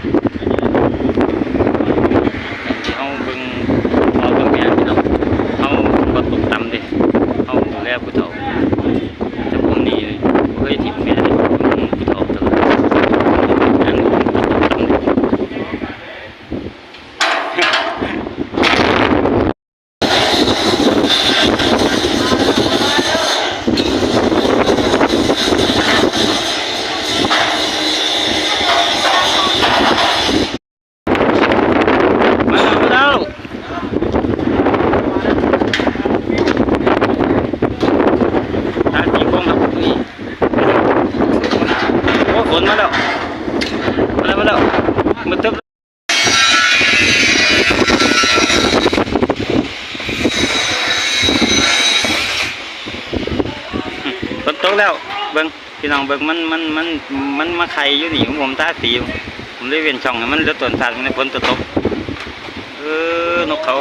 ເຮົາເບິ່ງພໍ່ເບິ່ງແມ່ພີ່ນ້ອງ ເຮົາບໍ່ຕົກຕ່ຳເດ້ ເຮົາດູແລຜູ້ເຖົ້າ ແຕ່ຜົມນີ້ບໍ່ເຄີຍຖິ້ມແມ່ເດ້ ເບິ່ງຜູ້ເຖົ້າຕະຫຼອດ ງານບໍ່ຕົກຕ່ຳເດ້. ມາແລ້ວ ມາແລ້ວ ທາສີໂຄ້ງຄັບ ນີ້ ໂອ້ ຝົນມາແລ້ວ ມາແລ້ວ ມາແລ້ວ ມືດຕຶບ. ຝົນຕົກແລ້ວ ເບິ່ງ ພີ່ນ້ອງເບິ່ງ ມັນ ມັນ ມັນ ມັນມາໄຂ່ຢູ່ນີ້ ຜົມທາສີ ຜົມເລີຍເວັ້ນຊ່ອງໃຫ້ມັນເຫຼືອຕົ້ນຊາດ ມັນຝົນຕົກ ເອີ ນົກເຂົາ.